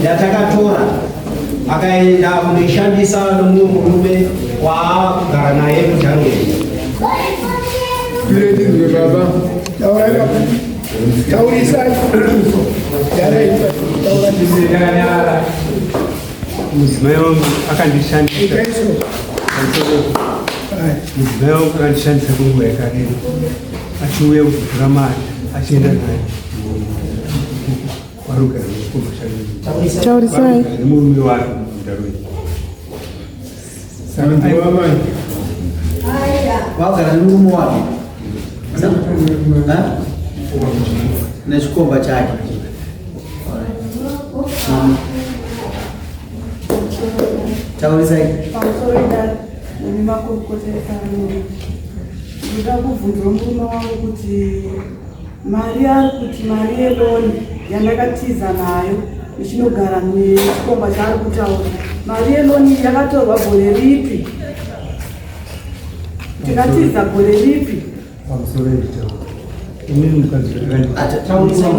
Yatakatora akaenda kunoishandisa nomumwe murume waava kugara naye muJanuary. Tiretinzwe baba. Taurai baba. Taurisai. Garai. Taurai. Ndakanyarara. Mudzimai wangu akandishandisa. Mudzimai wangu akandishandisa kwenguva yakareba. Achiuya kuzotora mari achienda nayo. Kwarugare Taurisai. Nemurume wake mudaroi. Vagara nemurume wake nechikomba chake. Taurisai. Pamusoro idare nemi makurukota ekanuni. Ndoda kubvunzwa murume wangu kuti mari ari kuti mari yeloni yandakatiza nayo ndichinogara nechikomba chaari kutaura mari yeloni yakatorwa gore ripi tikatiza gore ripi Pamusoro nditaura. Inini mukadzi pamusoro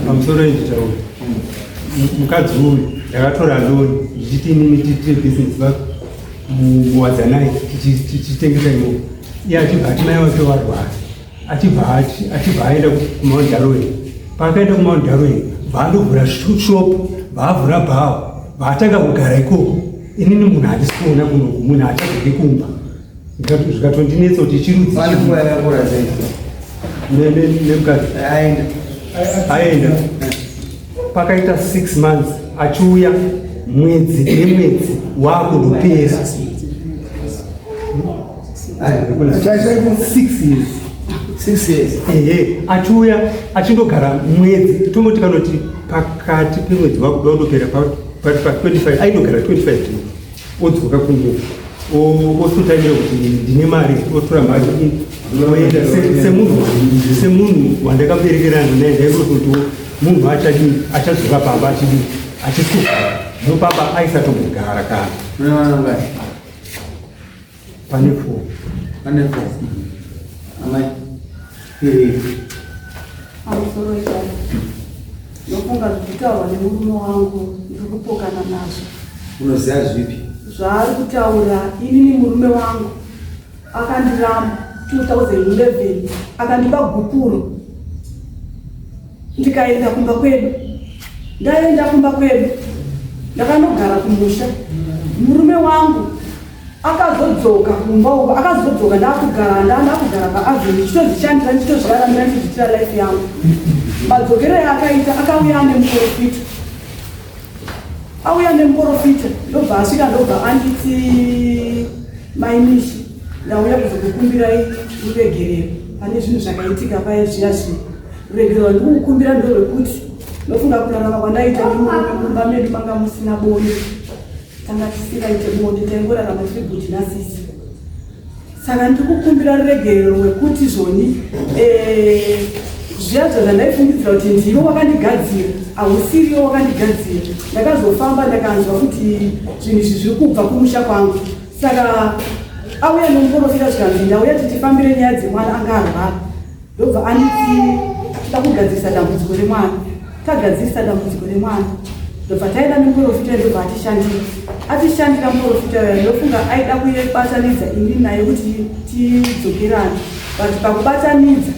pamusoro nditaura. Mukadzi uyu ndakatora loni ndichiti inini tiitire business vako muwadzanai tichitengesa imomo. Iye achibva ati mai vake varwara. Achibva achibva aenda kuMount Darwin. Paakaenda kuMount Darwin, vaandovhura shop, vaavhura bhawa, vaatanga kugara ikoko. Inini munhu handisi kuona kunoku, munhu haachadzoki kumba. Zvikatondinetsa kuti chirudzi nemukadzi aenda pakaita 6 months achiuya mwedzi nemwedzi waakundopera ehe achiuya achindogara mwedzi tomboti kanoti pakati pemwedzi wakuda kundopera pa 25 aindogara 25 days odzoka kuno ototangira kuti ndine mari otora mari oenda semunhu semunhu wandakaberekerana naye ndaikuti kuti munhu achadii achadzoka pamba achidii achisuka nopamba aisatombogara kana Pane four. Pane four. Amai. Eh. Pamusoro ipapo. Ndofunga zviri kutaurwa nemurume wangu ndiri kupokana nazvo. Unoziva zvipi? Zvaari kutaura inini murume wangu akandiramba 2011 akandipa gupuro ndikaenda kumba kwedu. Ndaenda kumba kwedu ndakanogara kumusha murume wangu akazodzoka kumba uko akazodzoka ndakugara ndakugara paaveni ndichitozvishandira ndichitozviraramira ndichizviitira life yangu madzokero yaakaita akauya ane muporofita auya nemuporofita ndobva asvika ndobva anditi maimishi ndauya kuzokukumbirai ruregerero pane zvinhu zvakaitika paye zviya zviya ruregerero rwandikukukumbira ndorwekuti ndofunga kurarama kwandaita nemurume mumba medu manga musina bonde tanga tisingaite bonde taingorarama tiri bhuti nasisi saka ndiri kukumbira ruregerero rwekuti zvoni eh, zviya zva zvandaifungidzira kuti ndiwe wakandigadzira hausiriwo wakandigadzira ndakazofamba ndakanzwa kuti zvinhu izvi zviri kubva kumusha kwangu saka auya nomuporofita zvikanzi ndauya tichifambire nyaya dzemwana anga arwara ndobva anditi toda kugadzirisa dambudziko remwana tagadzirisa dambudziko remwana ndobva taenda nemuporofita ndobva atishandira atishandira muporofita uya ndofunga aida kubatanidza ini naye kuti tidzokerane but pakubatanidza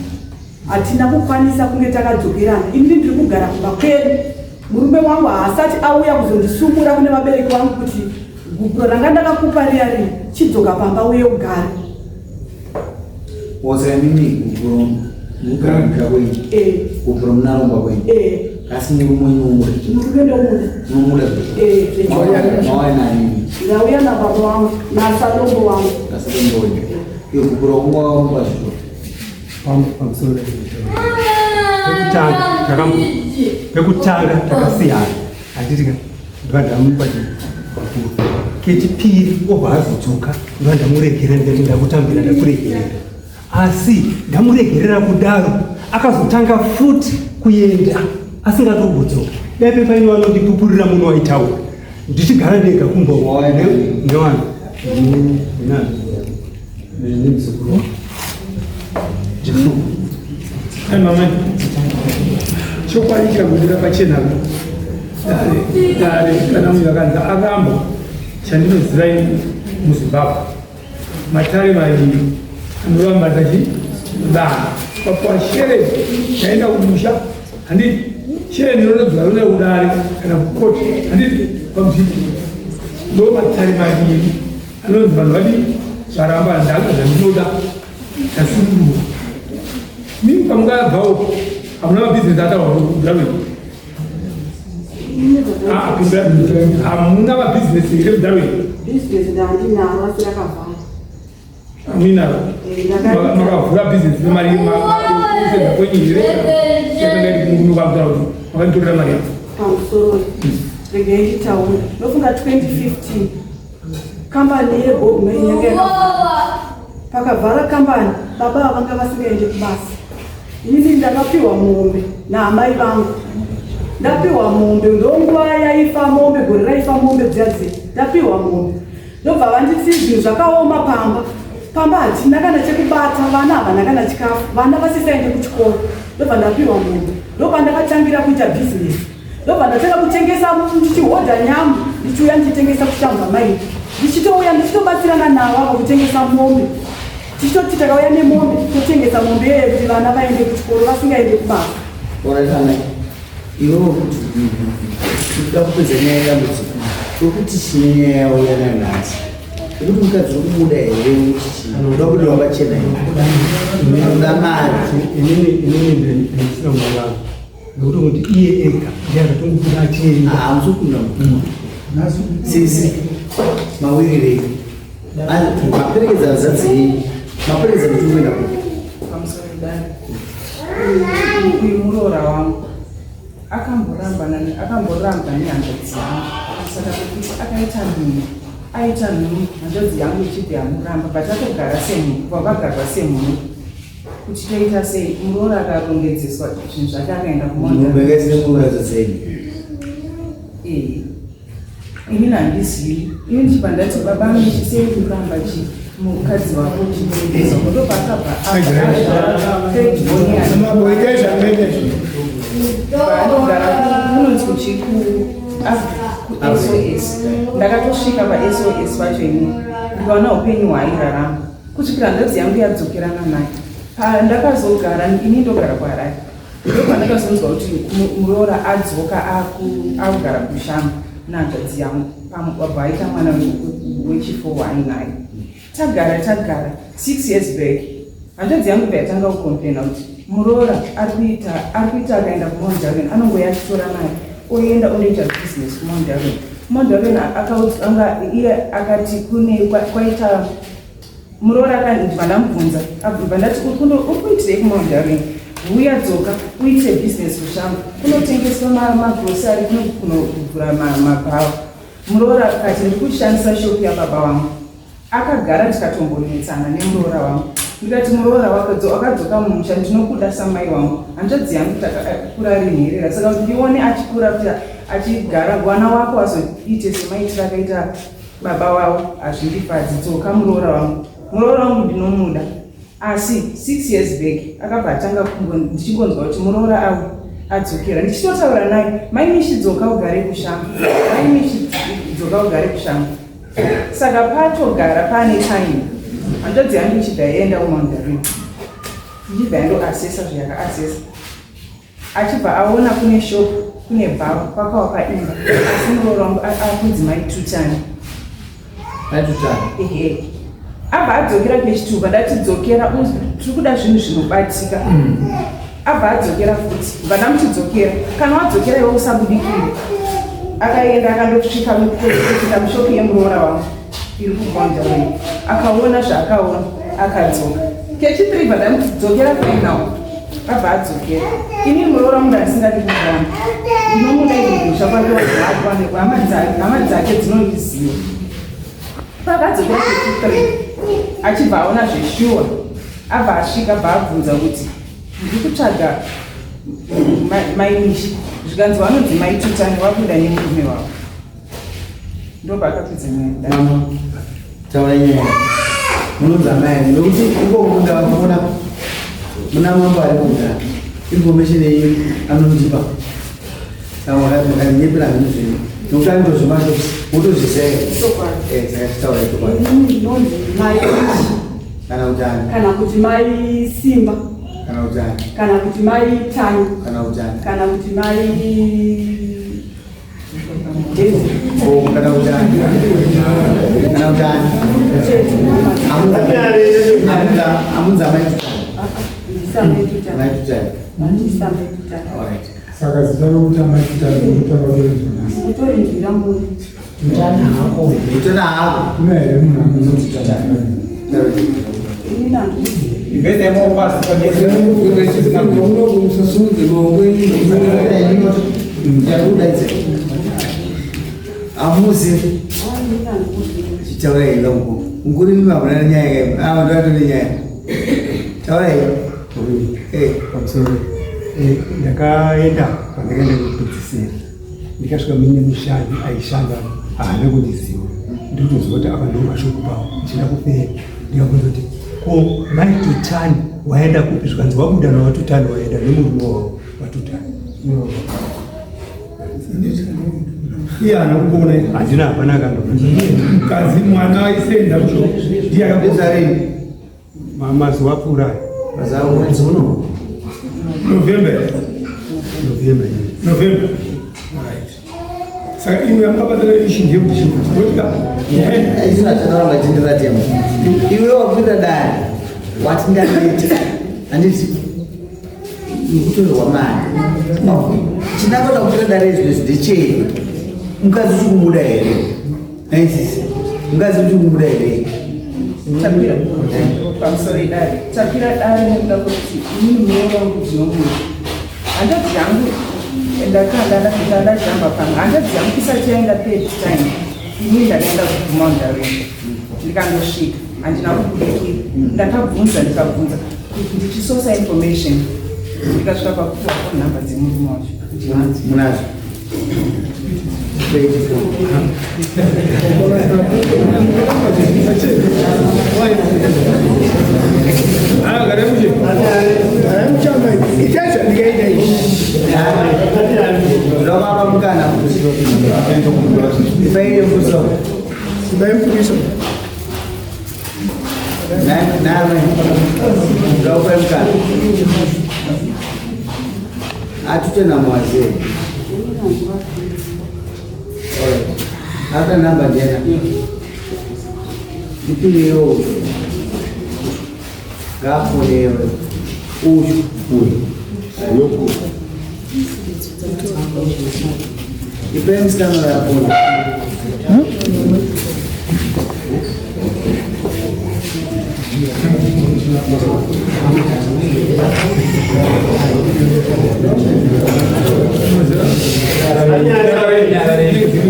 hatina kukwanisa kunge takadzokerana inini ndiri kugara kumba kwedu murume wangu haasati auya kuzondisumura kune vabereki vangu kuti gupuro ranga ndakakupa riya riya chidzoka pamba uye ugare Wose mimi gupuro mugara kwenyu. Eh. Gupuro munaromba kwenyu. Eh. Kasi murume wenyu umuda. Murume ndomuda. Unomuda. Eh, zvechokwadi. Mauya nani? Ndauya nababa wangu nasalombo wangu. Nasalombo wenyu. Iyo gupuro wanga waromba zviro. Pamusoro pekutanga takambo pekutanga takasiyana handiti ka ndovandamupa chikuru kechipiri obva azodzoka ndova ndamuregera ndikati ndakutambira ndakuregerera asi ndamuregerera kudaro akazotanga futi kuenda asingatombodzoka dai pepaine vanondipupurira muno waitaura ndichigara ndega kumba newana nemuzukuru. Ai mama, chokwadi chikabudirira pachena dare dare kana munhu akanzi aramba chandinoziva ini muZimbabwe matare maviri anoramba tachi vanhu papuwa shereni taenda kumusha handiti shereni rinodzoka rine kudare kana kukoti handiti pamusiti ndo matare maviri anonzi vanhu vadii varamba ndanga zvandinoda ndasunungurwa mimi pamungabvawo hamuna mabhizinesi ataura kudaro hamuna mabhizinesi here kudaro Bhizinesi ndandinaro asi rakavhara. Muinaro makavhura bhizinesi nemari kusenza kwenyu here yakanga iri kungunuka kudaro kuti makanditorera mari yangu? Pamusoro, regai nditaure. Ndofunga 2015 kambani yeGoldman yanga yakavhara. Pakavhara kambani, baba ava vanga vasingaende kubasa. Inini ndakapiwa mombe naamai vangu. Ndapiwa mombe, ndonguva yaifa mombe, gore raifa mombe dziya dziya. Ndapiwa mombe, ndobva vanditi zvinhu zvakaoma pamba. Pamba hatina kana chekubata, vana havana kana chikafu, vana vasisaende kuchikoro. Ndobva ndapiwa mombe, ndopandakatangira kuita bhizinesi. Ndobva ndatanga kutengesa, ndichihodha nyama, ndichiuya ndichitengesa kuShamva Maini, ndichitouya ndichitobatsirana navo ava kutengesa mombe. Tichitoti takauya nemombe, totengesa mombe iyoyo kuti vana vaende kuchikoro vasingaende kubasa. Alright, iwewe kuti kuda kupedza nyaya yedambudziko wekuti chine nyaya yauya nayo nhasi, ekuti mukadzi uri kumuda here, unoda kudiwa pachena here, unoda mari? Inini ndisina mwana nekuti kuti iye ega ndiye akatongobuda achienda. Hamusi kukunda mukuma sisi mawirirei maperekedza hanzvadzi yenyu, maperekedza kuti uenda kupi? Pamusoro dai, uyu muroora wangu akamboramba nehanzvadzi yangu. Saka pekuti akaita nhumbu, aita nhumbu, hanzvadzi yangu ichibva yamuramba, but atogara semhuru, vakagarwa semhuru kuti toita sei. Muroora akarongedzeswa zvinhu zvake akaenda kumonda. Nhumbu yakaisire muhanzvadzi yenyu? Ee, inini handizivi. Ini ndichibva ndati, "Baba Mishi, sei kuramba chi mukadzi wako chimuregeza?" Ndopaakabva third born yake. Mambo, itai zvakaita izvi. Paanogara kunonzi kuchi kuSOS. Ndakatosvika paSOS pacho ini ndikaona upenyu hwaairarama kusvikira hanzvadzi yangu yadzokerana naye. Pandakazogara ini ndogara kuHarare, ndopandakazonzwa kuti muroora adzoka, akugara kuShamba nehanzvadzi yangu. Wabva aita mwana wechi4 waainaye. Tagara tagara 6 years back, hanzvadzi yangu bva yatanga kucomplaina kuti muroora ari kuita akaenda kuMount Darwin anongoya achitora mari oenda ondoita business kuMount Darwin. Mount Darwin anga iye akati kune kwaita muroora. Akandibva ndamubvunza, abva ndati, "Uri kuitirei kuMount Darwin? Uya, dzoka uite business kuShamba, kunotengeswa magrosari, kunokuvhura mabhawa." Muroora akati, "Ndiri kushandisa shopu yababa vangu." Akagara, tikatombonetsana nemuroora wangu. Ndikati, "Muroora wakadzoka mumusha, ndinokuda samai wangu. Hanzvadzi yangu takakura ari nherera, saka kuti ndione achikura kuti achigara vana wako azoite semaitiro akaita baba wavo hazvindifadzi. Dzoka muroora wangu, muroora wangu ndinomuda." Asi 6 years back akabva atanga ndichingonzwa kuti muroora avo adzokera. Ndichitotaura naye, "Mai Mishi, dzoka ugare kuShamba. Mai Mishi, dzoka ugare kuShamba." Saka patogara pane time, hanzvadzi yangu ichibva yaenda kuMount Darwin, ichibva yandoasesa zvayakaasesa, achibva aona kune shop, kune bhawa, kwakawaka imba, asi muroora wangu akunzi Mai Tutani. Aitutani? Ehe. Abva adzokera kechitupa. Ndati, "Dzokera, tiri kuda zvinhu zvinobatika." Abva adzokera futi. Bva ndamuti, "Dzokera, kana wadzokera iwe usabudikire." Akaenda akandosvika kusvika mushopu yemuroora wangu iri kuMount Darwin, akaona zvaakaona, akadzoka kechi3. Bva ndamuti, "Dzokera final." Abva adzokera. Ini muroora wangu ndandisingadi kumuona, ndinomuda izvozvo kwake wazvaakwanikwa, hama dzake dzinondiziva. Pakadzokera kechi3 achibva aona zveshuwa, abva asvika, bva abvunza kuti, "Ndiri kutsvaga Maimishi." Zvikanzi, "Vanonzi Maitutani, wabuda nemurume wavo." Ndopakapedza nyaya. Mama, taura nyaya. Munonzi amai, nekuti ikoko ndavakuona. Kuna mambo ari kudhara. Information iyi anondipa. Saka makanyepera zvinhu zvenyu. Nokuti anotozvimashops wotozviziva. Chokwadi. Eh, saka chitaura chokwadi. Inini ndinonzi mai Ichi, Kana kuti ani? kana kuti mai Simba, Kana kuti ani? kana kuti mai Tanya, Kana kuti ani? kana kuti mai Daisy. Oh, kana kuti ani? Kana kuti ani? Chete. Amunza amunza mai Tutani. Ndisa mai Tutani. Mai Tutani. Ndisa mai Tutani. All right. Saka zita rokuti amai Tutani rotanga kutorinzwa. Mutorinzwira munhu. Tutani hako. Kuna here munhu anonzi Tutani? Inini handizivi. Hamuzivi. Inini handikuzivi. Chitaurai henga mukuru. Mukuru imi hamuna nenyaya kai. Ah, ndo atone nyaya. Taurai. Eh, Pamusoro. Ndakaenda pandakaenda kupedzisira, ndikasvika mine mushandi aishanda, haana kundiziva. Ndikutoziva kuti apa ndo mashoko pavo, ndichida kupera. Ndikabvunza kuti ko mai Tutani waenda kupi? Zvikanzi wabuda nawaTutani, waenda nemurume wavo waTutani. Iye haana kukuona here? Handina, hapana akandobvunza. Mukadzi mwana aisenda kusho ndiye akakuona. Ndezvarini? Mazuva apfuura aya. Mazuva mwedzi uno. November. November iyi. November. Right. Saka imwe yamakabatana ishi ndeyekuti chinotika. Isu hatinoramba tindiratema. Iwe wakuita dare. Wati ndaneta. Handiti nekutorerwa mari. Chinangwa chakuita dare izvi ndechei? Mukadzi uri kumuda here? Aisisi. Mukadzi uri kumuda here? Tapira pamusoro idare, tapira dare nekuda kwekuti inini muroora wangu ndinomuda. Hanzvadzi yangu ndakanda ndajamba pamwe hanzvadzi yangu isati yaenda third time, inini ndakaenda kuMount Darwin. Ndikangosvika handina kubudikira. Ndakabvunza, ndikabvunza kuti ndichisosa information, ndikasvika pakupiwa phone number dzemurume wacho, ndinadzo. Munazo. Wait for. Ah, garai mushe. Itacho ndikaita ichi. Ndovapa mukana. Ipai mbuso. Ipai mbuso. Name. Ndopa mukana. Atute na mwazee. Alright. Hata namba jena. Ndipirewo. Ngafonewe. Uyu uyu. Yoku. Ipe msikano ya pona.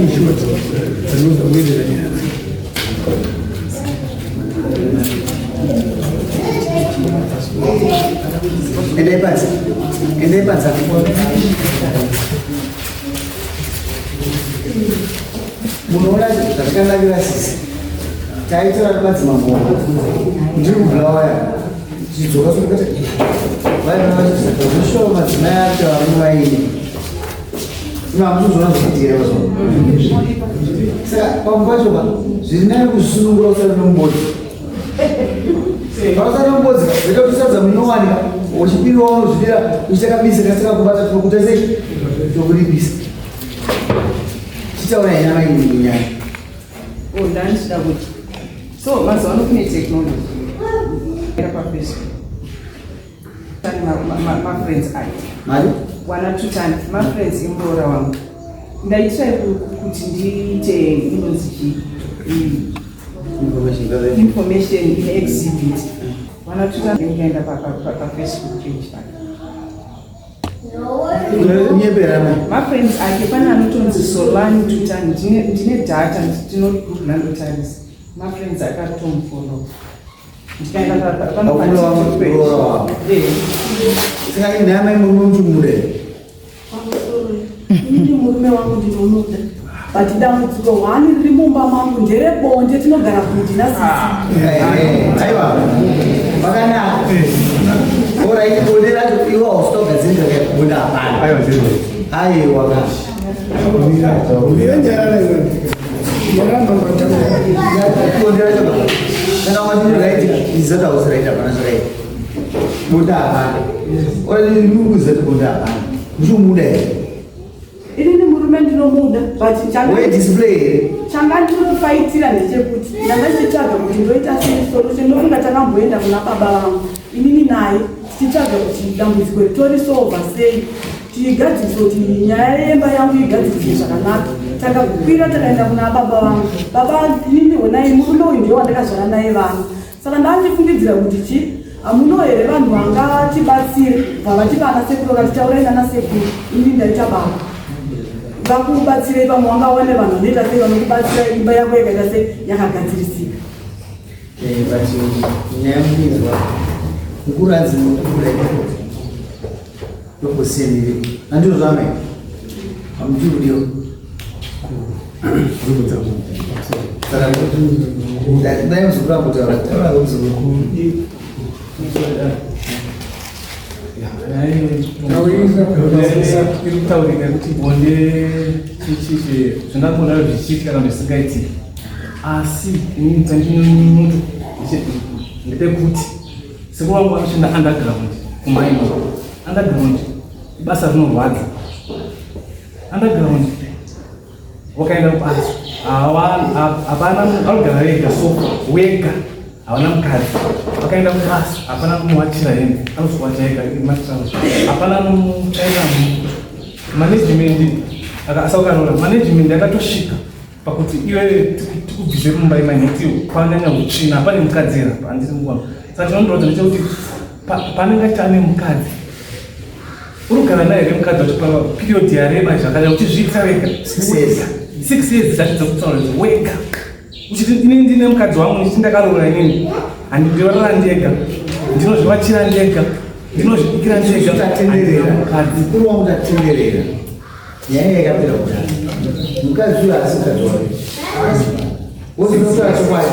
Dzinoza kuendera nyaya. Endai panze. Endai panze. Munoona zvatikanakira sisi. Taitora madzimambo. Ndiri kuBulawayo. Chidzoka sokati. Vaibva vachizoshowa madzimai acho varume vaine. Ino hamuzoona zvekuitira mazuva. Saka pamwe pacho pa zviri nani kuzvisunungura usati nomubodzi. Pausati nomubodzi weta kuti sadza munowanika uchipiriwa unozvipira uchitakabisa kasika kubata tinokuta sei tokuripisa. Chitaura nyama iyi nyaya. Oh, ndandichida kuti so mazuva ano kune technology era paFacebook, pane mafriends ake. Mari? Wana Tutani mafriends emuroora wangu. Ndaitira kuti ndiite inonzi chii? Information gathering. Information ine exhibit. Wana Tutani, ndikaenda paFacebook page pake. Nyepera mai. Mafriends ake, pane anotonzi Solani Tutani. Ndine data, ndinogoogle, ndotarisa mafriends akatomufollow. Ndikaenda pano Wakuroora paTikTok page. wako. Eh. Saka nyaya mai murume muchimuda. Pamusoro, inini murume wangu ndinomuda, but dambudziko hwani riri mumba mangu nderebonde. Tinogara kudina sisi. Aiwa. Pakanaka. Alright. Oraiti bonde racho iwe hausitogadzirika ka bonde hapana. Aiwa zviri. Aiwa ka. Bonde racho ka. Kana wati right izati hausi right hapana zvakaita. Bonde hapana. Oraiti uri kuziva kuti bonde hapana. Uchimuda here? Inini murume ndinomuda but changa Wei display here? Changa ndinofaitira ndechekuti ndanga ndichitsvaga kuti ndoita sei solution. Ndofunga takamboenda kuna baba vangu inini naye tichitsvaga kuti dambudziko iri torisolva sei, tigadzirise kuti nyaya yemba yangu igadziriswe zvakanaka. Takakwira takaenda kuna baba vangu. Baba inini honai murume uyu ndiye wandakazvara naye vana, saka ndandifungidzira kuti chi hamuno here vanhu vangatibatsire bva vati vana sekuru vakati taurai nana sekuru, inini ndaita baba vakubatsirei, pamwe wangawane vanhu vanoita sei vanokubatsira imba yako yakaita sei yakagadzirisika. But nyaya muinzwa mukuru anzi mukuru yokusiyeni handizvo zvamai hamuti kudiwa. Saka dai muzukuru ambotaura, taura muzukuru. Iri kutaurika kuti bonde chichichi zvingangona zvichiitika kana zvisingaitiki, asi inini chandinomuto ndepekuti sekuru vangu vanoshanda underground kumaini. Underground ibasa rinorwadza. Underground wakaenda kubasa hapana, vanogara vega, sofa wega, havana mukadzi. Vakaenda kubasa hapana kumuwachira hembe, anozowacha ega matrauza, hapana nomutsvaira. Management asaukanora management yakatosvika pakuti iwe tikubvise mumba imai nekuti kwanyanya utsvina, hapane mukadzi here apa, handisi mukuona. Saka chinondirodza ndechekuti panenge achiti mukadzi uri kugara naye here, mukadzi wacho paperiod yareba zvakanyanya uchizviita wega. 6 years. 6 years dzacho dzekutaura idzi wega uchiti inini ndine mukadzi wangu, ndichiti ndakaroora inini, handindiorora ndega, ndinozvivachira ndega, ndinozvibikira ndega. Tatenderera. Handina mukadzi. Mukuru wangu, tatenderera, nyaya yakapera kudhara. Mukadzi uyo haasi mukadzi wake, wozinotaura chokwadi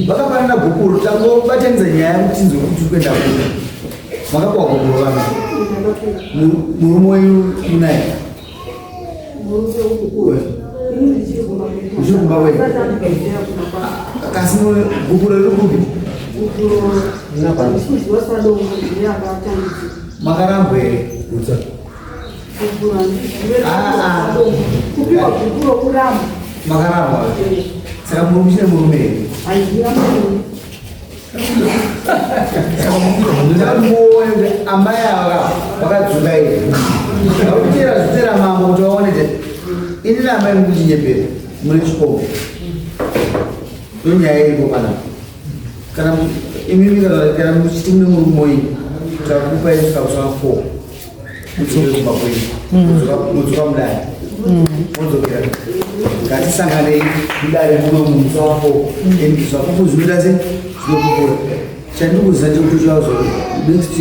vakafanana gupuro. Tangobatanidza nyaya kuti tinzwe kuti uri kuenda kupi. Makapuwa gupuro vamwe, murume wenyu munaye? Uchiri kumba kwenyu? Kasi gupuro riri kupi? Makarambwa here? Ah, ah. Kupiwa gupuro kuramba. Makarambwa, saka muri muchine murume here? Handina murume. Ndamuone kuti amai ava vakadzungaira, vakutera zvitera mambo kuti vaone kuti inini amai mukuchinyepera mune chikoro. Ndonyaya iripo panapa. Kana imimi kana muchiti mune murume wenyu, takupai kusvika 4 mudzokere kumba kwenyu, mudzoka mudare, modzokera, ngatisanganei mudare muno mumusi wa4 and zvapupu zvinoita se zvinopupura. Chandikuziva ndekuti uchazo next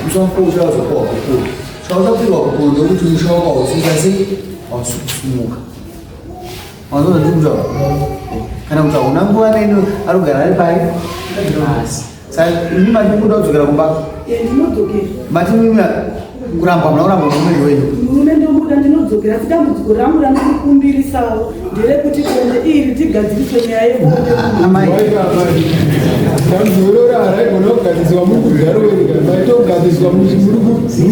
musi wa4 uchazopiwa gupuro. Chauchapirwa gupuro ndokuti musha wako hausiita sei, hausi kusumuka. Wazona ndikutaura kana kuti hauna nguva neno, ari kugara ari pai asi. Saka imi mati mukuda kudzokera kumba? Ndinodzokera. Mati mimi kurambwa, muna kurambwa murume wenyu? Murume ndomuda, ndinodzokera, asi dambudziko rangu randikukumbirisawo nderekuti bonde iri tigadziriswe, nyaya yebonde. Amai. Dambudziko roro haraigona kugadziriswa muri kugarowereka, maitogadziriswa muri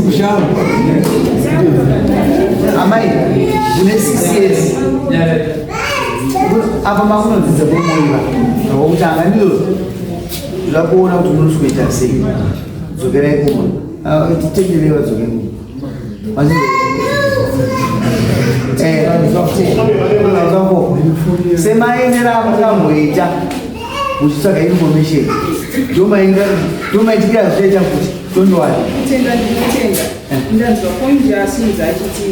kushamba. Amai, une 6 years apa makunodzidza kumoiva zvakutanga, ndizvo zvakuona kuti munosikuita sei. Dzokerai kumba. Titenderei vadzokere kumba. Semaendero amukamboita muchitsvaga information, ndomaitikira zvichaita kuti tondowani. Kutenda ndinotenda. Ndanzwa point yasimudza achiti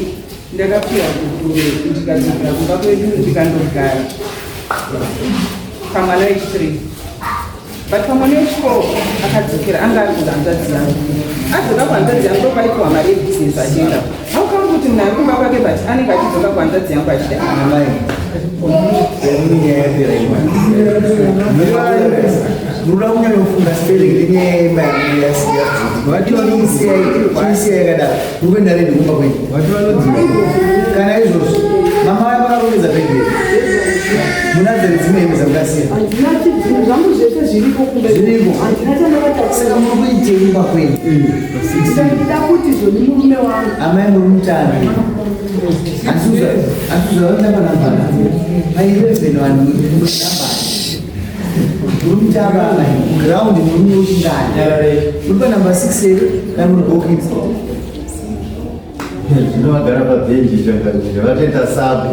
ndakapiwa gupuro ndikadzokera kumba kwedu ndikandogara pamwana wechi3, but pamwana wechi4 akadzokera, anga ari kuhanzvadzi yangu. Adzoka kuhanzvadzi yangu ndopaaipiwa mari yebhizinesi achienda. Haukama kuti munhu ari kumba kwake but anenge achidzoka kuhanzvadzi yangu achida. Amai, nyaya yapera. Munoda kunyanyofunga spelling nenyaya yemba yasiyabvudi. Chiisiya yakadaro. Muri kuenda rendi kumba kwenyu. Kana izvozvo mama vaya vakarongedza bhegi here? Munadzo here dzimwe hembe dzamukasiya? Handina zvinhu zvangu zvese zviriko kumba. Zviriko. Handina chandakatakura. Saka muri kuitei kumba kwenyu? Ndida kuti zvoni murume wangu. Amai muri mutambi. Handizwa vanotamba nambana. Pa11 vanhu muri nambana. Muri kutamba amai. Ground murume wechingani. Muri panumber 6 here kana muri goalkeeper? Zvinovagara pabhenji changamire vatoita sabu.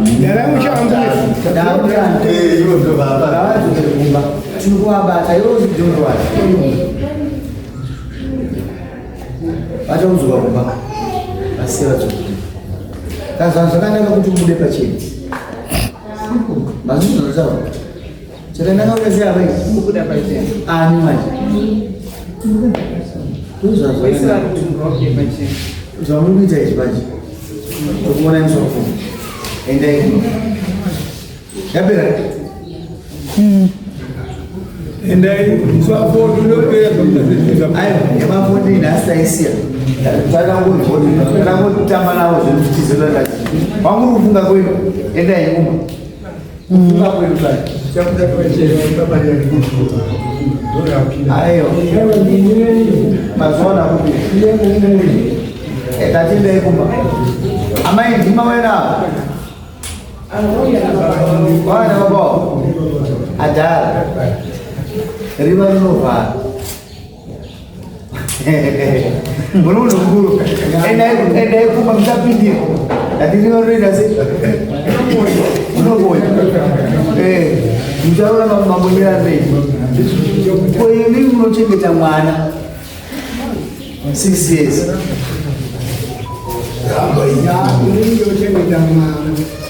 Ivo ndovapa. Ngavadzokere kumba. Tiri kuvabata ivo don't worry. Vachakudzoka kumba. Vasiye vadzoka. Kana zvakanaka kuti ubude pachena. Mazvinotaura. Chakanaka kuti apa Kubuda pachena. Ani manje? Vese vari kuti ngawabude pachena. Zvamuri kuita izvi manje. Tokuona musoro. Endai kumba. Yapera. Endai musi wa 4 unopera. Aiwa, yema14 nhasi taisiya. Takangotamba navo zvinhu. Wangu uri kufunga kwenu, endai kumba. Kufunga kwedu kare. Chabuda pachena Aiwa, mazuva nakupi tatendai kumba. Amai, ndima wena wana baba adhara, riva rinovhara muri munhu mukuru. Endai kumba, musapindira. Ati riva rinoita sei? Unobonya. Muchaona mabonyera mberi. Ko imi munochengeta mwana 6 years? Inini ndochengeta mwana.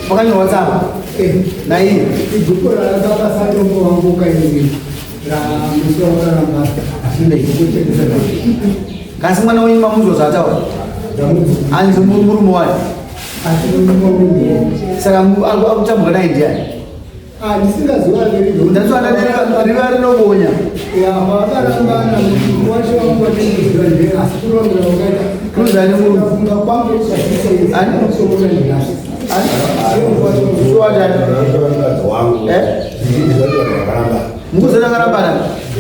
Makanyorwa tsamba naiye? Ibhuku rakabasa tombo wangu kairi ramusi wakaramba kuchengeta. Kasi mwana wenyu mamunzwa zvaataura? Anzi murume wani? Asi murume. Saka akutambwa naye ndiani? Ndisingaziva. Riva rinobonya. Vakarambana wacho wangu watinoziva nde, asi kurondera wakaita. Kunzani murume? Kufunga kwangu. Ani? Kusomona nhasi. Suwatani mukuzona karambana?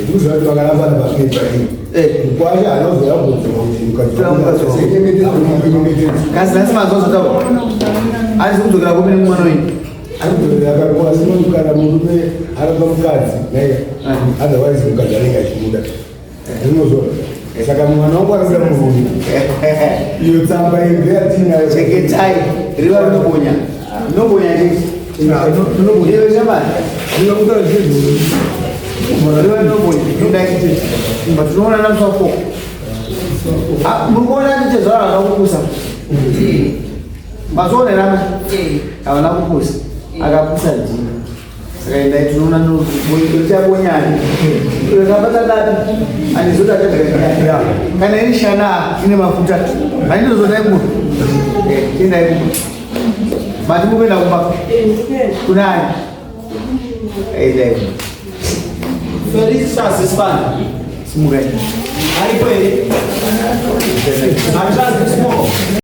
Ndikuziva kuti vakarambana papepa iyi. Mukwasha anozoya kubvunzwa kuti mukadzi wangu. Kasi nhasi manzwa zvotaura, anzi kudzokera kupi nemwana wenyu? Asi kana murume aramba mukadzi naye, otherwise mukadzi anenge achimuda, ndinozona. Saka mwana wangu arikuda murume, iyo tsamba iyo ndeyatinayo. Chengetai, riva rinobonya, rinobonya chete, rinobonya iwe shamani, riva rinobonya. Endai kumba, tinoona namusi wa 4. Muri kuona tichezvara havana kupusa, mazoona here? Havana kupusa, akapusa ndini. Saka endai, tinoona richabonyani rakabata dati andizoti achadya. Kana iri shana ine mafuta mandinozodai kumba. Endai kumba. Mati mukuenda kumba kunani? Endai kumba. Felicitas Sibanda. Simukai. Aripo here? Hanzvadzi Small.